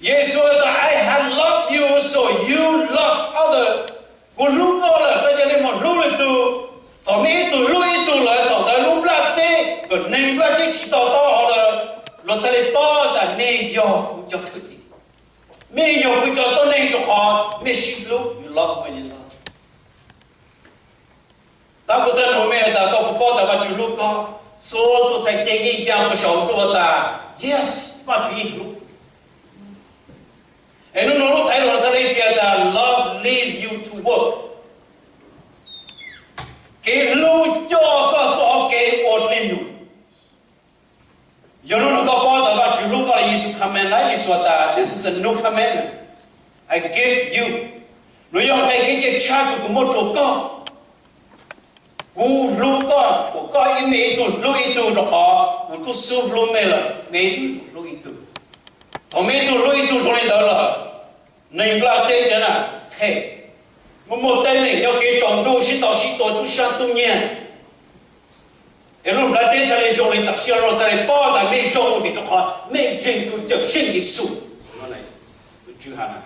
Yexus tas, I have loved you, so you love others. Kuv hlub koj lawm, koj cia li mus hlub lwm tus. Thaum mej ib tug hlub ib tug lawm, thaum ntawd lub nplaj teb, kom neeg nplaj teb tsis to taub hau lawm, luag thiaj li paub tas nej yog kuv cov thwj tim, nej yog kuv cov tuab neeg rau qhov mej sib hlub, you love one another. Tab kuv txawm nug mej tas koj puas paub tas Vajtswv hlub koj? Txhua tus txhais tes yeej ya mus saum ntuj tas, yes, Vajtswv yeej hlub. Es hnub no lub title txhais tes tias tas love leads you to work. Kev hlub coj koj txoj hauv kev ua dej num. Yog hnub no koj paub tas Vajtswv hlub koj, Yexus command lawm, Yexus tas, this is a new commandment I give you. Nov yog nqe kev cai tshaj kws kuv muab rau koj. Kuv hlub koj, kuv kom koj ib, mej ib tug hlub ib tug rau qhov kuv tub xub hlub mej lawm, mej ib tug hlub ib tug. Thaum mej ib tug hlub ib tug zoo li ntawd lawm, neeg nplaj teb ntawd na, phem, muaj muaj teeb meem nyob kev tsaus ntuj sib ntaus sib tua tub sab tub nyiag. Es lub nplaj teb txhaj li zoo li tam sim no, txhaj li paub tas mej zoo vim rau qhov mej ntseeg tus Cawmseej Yexus. Tus Tswv has,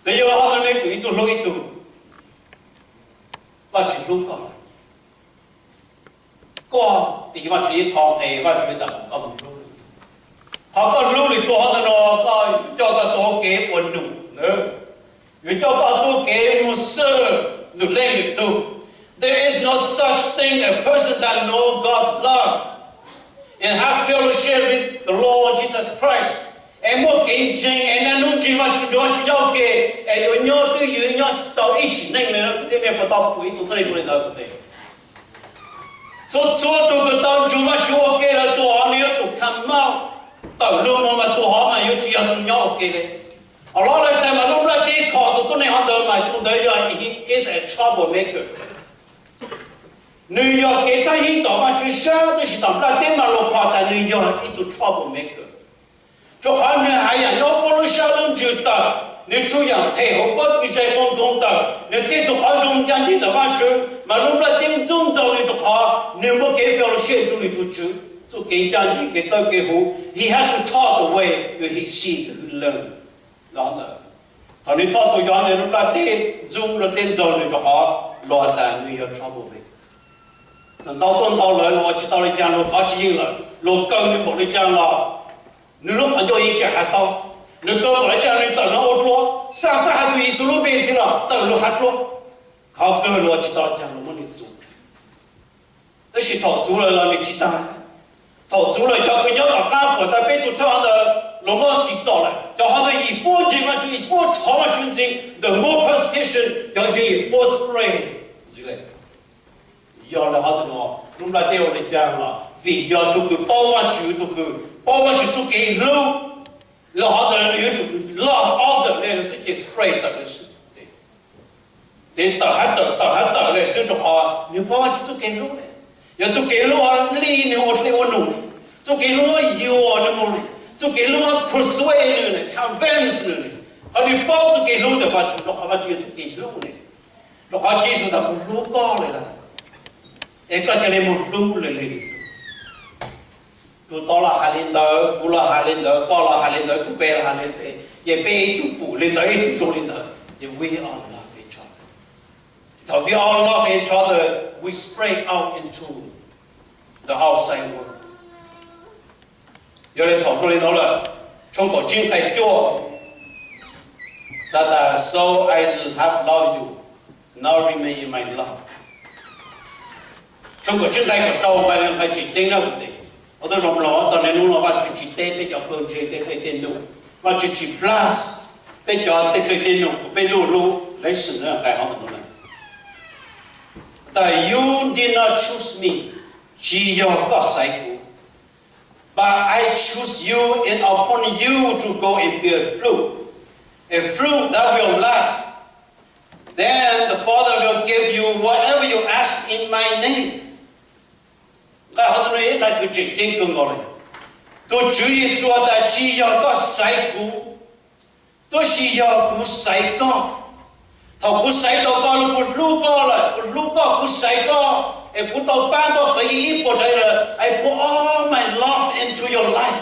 tes yog li hov tas mej tsum ib tug hlub ib tug. Vajtswv hlub koj, koj tis Vajtswv ib qho nqe, Vajtswv tas kom koj mus hlub lwm tus. Qhov koj hlub lwm tus hov ntawd no, koj yuav coj koj txoj hauv kev ua num, yuav coj koj txoj kev mus xwb, lwm leej lwm tug. There is no such thing a person that know God's love and have fellowship with the Lord Jesus Christ, es muaj kev ntseeg es naj nub ntseeg Vajtswv, nrog Vajtswv nyob ua ke, es yuav nyob twj ywm nyob tau ib sim neej li. Kuv thiab mej puas tau pum ib tug tuab neeg zoo li ntawd? Txhua txhua tus kws tau nrog Vajtswv ua ke lawm, tus hov nws yuav tsum come out, tawm lug mus mas tus hov mas yuav tsis yog tus nyob ua ke li. A lot of times mas lub nplaj teb kho tus tuab neeg hov ntawd mas tus ntawd yog, he is a trouble maker. Nws yog kev thaj yeeb tom Vajtswv sab, tab sis tom nplaj teb mas luag kho tas nws yog ib tug trouble maker. Rau qhov nws hais yam nyob puab lub sab lub ntsws tawm, nws tshua yam phem hauv puab kev zais qoo nkoos tawm, nws thiaj txug qhov zoo ncaaj nceeg ntawm Vajtswv, mas lub nplaj teb ntxub ntxaug nws rau qhov nws muaj kev fellowship rau nws tus Tswv, txuj kev ncaaj nceeg kev dlawb kev huv, he has to talk the way to he see the learn. Los ntawd, thaum nws thoj txug cov ntawd lub nplaj teb ntxub, lub nplaj teb ntxaug nws rau qhov luag has tas nws yog trouble maker. Thaum ntau tuaj ntau lawm luag ua tsis tau li cas, luag kov tsis yeej lawm, luag kaw nws npaum li cas los nws lub qhov ncauj yeej tseem has tau. Nws kaw npaum li cas nws tawm no ua dua, xaj txawj has txug Yexus lub npe ntxiv los tawm lug has dua. Qhov kawg luag ua tsis tau li cas luag muab nws txuv. Tab sis thaum txuv lawm los nws tsis tag. Thaum txuv lawm cov kws nyob tom qab puam tas peb tug thawj hov ntawd luag muab tsim txom lawm, cov hov ntawd yim fuab ntseeg Vajtswv, yim fuab thov Vajtswv ntxiv, the more persecution, cov ntseeg yim fuab spread ntxiv lawm. Yog li hov ntawd no, lub nplaj teb ua li cas los vim yog tug kws paub Vajtswv, tug kws paub Vajtswv txuj kev hlub, los hov ntawd nws yuav tsum love others le, nws xwb ces spread tawm le xwb. Ces tawm hab tawm tawm hab tawm le xwb rau qhov nws paub Vajtswv txuj kev hlub le. Yog txuj kev hlub li nws ua dlej ua num, txuj kev hlub yuam nws mus, txuj kev hlub persuade nws, convince nws, qhov nws paub txuj kev hlub ntawm Vajtswv rau qhov Vajtswv yog txuj kev hlub le. Rau qhov Tswv Yexus tas kuv hlub koj lawm, es koj cia li mus hlub lwm leej. Tus tod los hais li ntawd, kuv los hais li ntawd, koj los hais li ntawd, tus pem los hais li ntawd, ces peb ib tug pum li ntawd ib tug zoo li ntawd, ces we all love each other. Thaum we all love each other, we spread out into the outside world. Yog li thaum zoo li no lawm, tshooj kaum tsib nqai cuaj, xav tas so I have loved you, now remain in my love. Tshooj kaum tsib nqai kaum rau nqai li nqai tseem ceeb na kuv tes. Ua tau zoo mloog tau niaj hnub no Vajtswv tsis teb peb cov pawg ntseeg tej dlej tej num, Vajtswv tsis bless peb cov tej dlej tej num uas peb luj hlub lexes na nqai hov ntawm no lawm. Tas you did not choose me, tsis yog koj xaiv kuv. But I choose you and appoint you to go and bear fruit, a fruit that will last. Then the Father will give you whatever you ask in my name. Nqai hov ntawm no yog ib nqai kws tseem ceeb kawg nkaus li. Tus Tswv Yexus tas tsis yog koj xaiv kuv, tab sis yog kuv xaiv koj. Thaum kuv xaiv tau koj los kuv hlub koj lawm, kuv hlub koj, kuv xaiv koj, Es kuv tau pab koj qhov yeej ib puas tsav yam lawm. I put all my love into your life.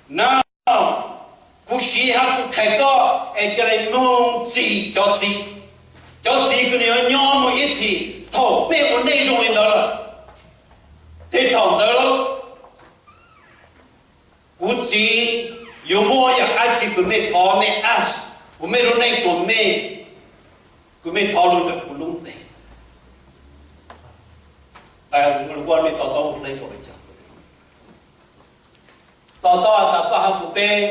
Now, kuv siv hab kuv qhia koj es ca le moog txim cov txiv. Cov txiv kws nws yuav nyob moog ib txhis thaum peb ua neej zoo li ntawd lawm. Ces thaum ntawd kuv txiv yuav muab yam dab tsi kws mej thov mej ask, kuv mej lub neej rua mej, kws mej thov lug ntawm kuv lub npe. Mej to taub ua le caag? To taub tas koj hab kuv peb,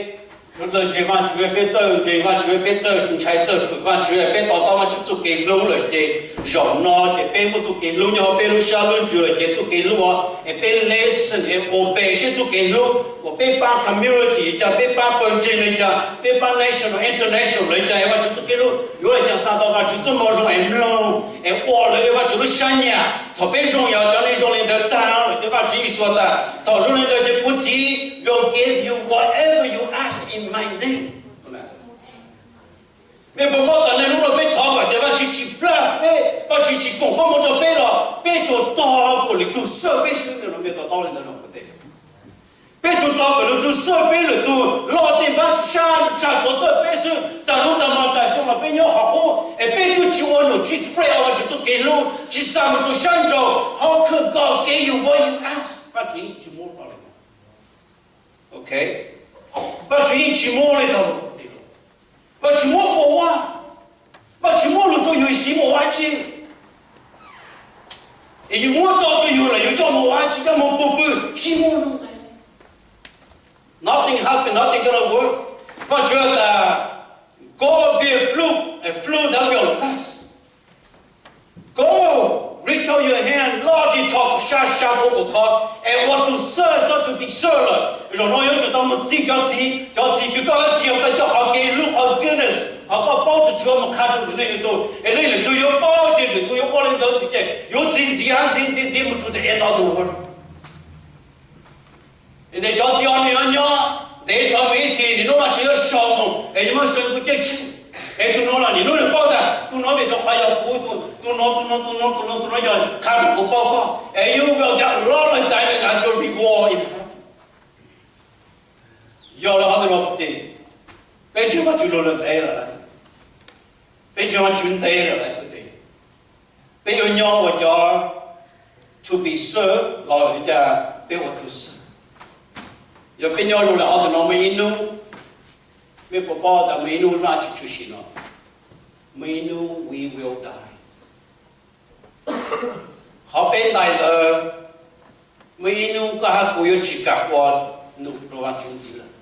suav dlawg ntseeg Vaajtswv peb txawj ntseeg Vaajtswv, peb txawj ntshai txawj fwm Vaajtswv, peb to taub Vaajtswv txuj kev hlub lawm ces zaum no ces peb muaj txuj kev hlub nyob peb lub sab lub ntsws lawm ces txuj kev hlub es peb listen es obey seb txuj kev hlub uas peb paab community ca, peb paab pawg ntseeg le caag, peb paab national international le caag, Vaajtswv txuj kev hlub yuav le caag xa tau Vaajtswv txuj moo zoo es mloog es ua lawv le Vaajtswv lub sab nyam. Thaum peb zoo yog cov neeg zoo le ntawd taag lawm ces Vaajtswv Yexus tas thaum zoo le ntawd ces kuv txiv will give you whatever you ask in my name. Mej puas paub tas neeg lub no peb thov kom tias Vaajtswv tsi bless peb, Vaajtswv tsi foom koob moov rua peb los peb tsuas tog kuas lwm tug xwb peb xwb no, mej to taub le ntawd no kuv teb. Peb tsuas tog kuas lwm tug xwb peb lwm tug loj tej npaab sab tsa kuas xwb peb xwb, taag lub taag mog taag xyoo los peb nyob qhov qub es peb tub tsi ua num tsi spread Vaajtswv txuj kev hlub, tsi xa moog rua sab nraud. How could God give you what you ask? Vaajtswv yeej tsi muab le, ok, Vaajtswv yeej tsi muab le tau. Vaajtswv muab fo a, Vaajtswv muab lug rua yug siv moog ua dab tsi? Es yug muab tso rua yug lawm yug coj moog ua dab tsi, coj moog pw pw? Tsi muaj lug. Nothing happen, nothing gonna work. Vaajtswv tas, go be fruit, and fruit that will last. Go, reach out your hand, loj tes thov, sab sab ua kuas thov, es ua tug serve, not to be served lawm. Zaum no yuav tsum tau moog txim cov txiv, cov txiv kws koj txim yog koj coj qhov kev hlub, qhov goodness, qhov koj paub tug Tswv moog qha rua lwm leej lwm tug, es leej lwm tug yuav paub ces lwm tug yuav ua le ntawd txug ces yuav txi ntxiv, txi ntxiv, txi ntxiv moog to the end of the world. Es tes cov txiv o nwg yuav nyob ntev dhawv moog ib txhis, nwg nub Vaajtswv yuav sau moog es yuav muab sau kuv ceeb tsheej. Es tug nuav los nwg nub nwg paub tas tug nuav vim rua qhov yog kuv, tug nuav, tug nuav, tug nuav, tug nuav, tug nuav yog qha rua kuv paub koj, es yuav ua cas loj le ntawd, your reward in heaven. Yog le hov ntawd no kuv teb, peb ntseeg Vaajtswv lug le ntawd lawm, peb ntseeg Vaajtswv ntev lawm kuv teb, peb yuav nyob ua cov to be served los yog cas peb ua tug serve? Yog peb nyob zoo le hov ntawm no muaj ib nub, mej puas paub tas muaj ib nub naj tsi tshwm sim no, muaj ib nub we will die. Qhov peb ntais ntawd, muaj ib nub koj hab kuv yuav tsi kaam ua num rua Vaajtswv ntxiv lawm.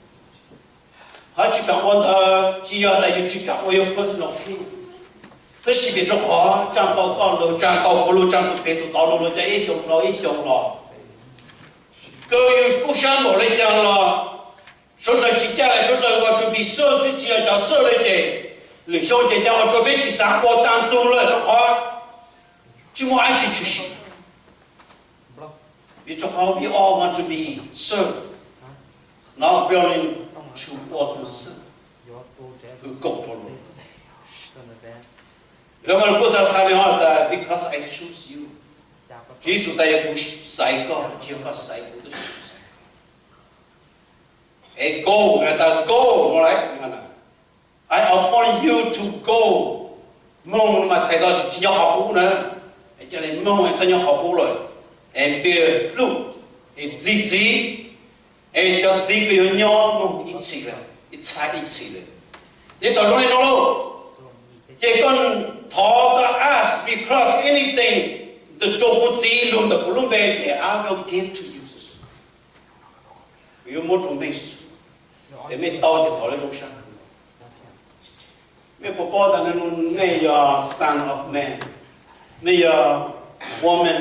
Qhov tsi kaam ua ntawd tsi yog tas yug tsi kaam ua yug personal thing, tab sis vim rua qhov tsaa tau koj lug, tsaa tau kuv lug, tsaa tug pem tug tod lug, lug ca ib xyoo dhau ib xyoo los, kws yug kuj sab npaum le caag los, suav dlawg tsi ca, suav dlawg ua tug pis xwb xwb tsi yog cov xwb le ces, lwm xyoo ces ca ua rua peb tsi xaav ua taag tug lawm rua qhov tsi muaj dlaab tsi tshwm sim. Vim rua qhov we all want to be served, not willing to ua tug xwb kws koom rua lug. Lawv mas lug kuj txhaj qha le hov tas because I choose you. Tswv Yexus tas yog kuv xaiv koj, tsi yog koj xaiv kuv, tab sis kuv xaiv koj. Es go, tas go, no lawm, I appoint you to go. Moog mas txhais tau tsi nyob qhov qub na, ca le moog txhob nyob qhov qub lawm, and bear fruit, es txi txiv, es cov txiv kws yuav nyob moog ib txhis lawm, ib txhais ib txhis lawm. Ces thaum zoo le nuav lauj, ces koj thov, koj ask, request anything ntawm rua kuv txiv lug ntawm kuv lub npe, ces I will give to you. Kuv yuav muab rua mej, es mej tau ces thov le zoo sab. Mej puas paub tas mej yog son of man, mej yog woman,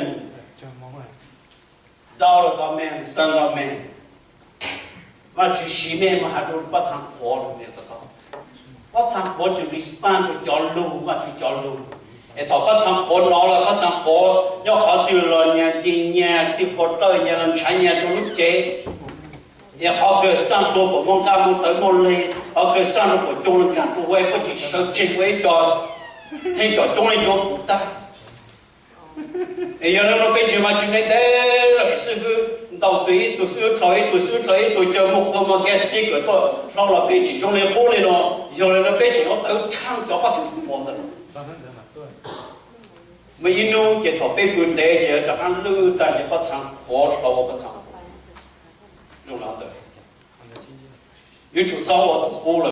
daughter of man, son of man. Vaajtswv siv mej moog has rua pob txhaa qhuav lug, pob txhaa qhuav tsi respond rua cov lug, Vaajtswv cov lug. Es thaum pob txhaa qhuav nov lawm, pob txhaa qhuav nyob qhov twg los nyag nce nyag, tij pua dlawj nyag los ntshav nyag rua lub cev. Es qhov kws xaaj dlua kuas muaj nqaj muaj tawv muaj le, qhov kws xaaj dlua kuas coob le nkaag rua huv, puab tsi sawv tseg ua ib co theej com coob le yuav kuv tag. Es yog li no peb tsev mas tsis ntev ntev los xib hwb ntaus tus ib tug, xib hwb dlaus ib tug, xib hwb dlaus ib tug, coj muaj qhua muaj guest speaker tuaj hlob los peb tseem zoo li qub li no. Yog li no peb tseem yuav tawv tshaaj cov pob txha qhuav ntawd. Muaj ib hnub ces thaum peb pw ntev ces rov qaab lwj tag ces pob txha qhuav hlo ua pob txha zoo li ntawd. Yuav tsum txhob ua tus qub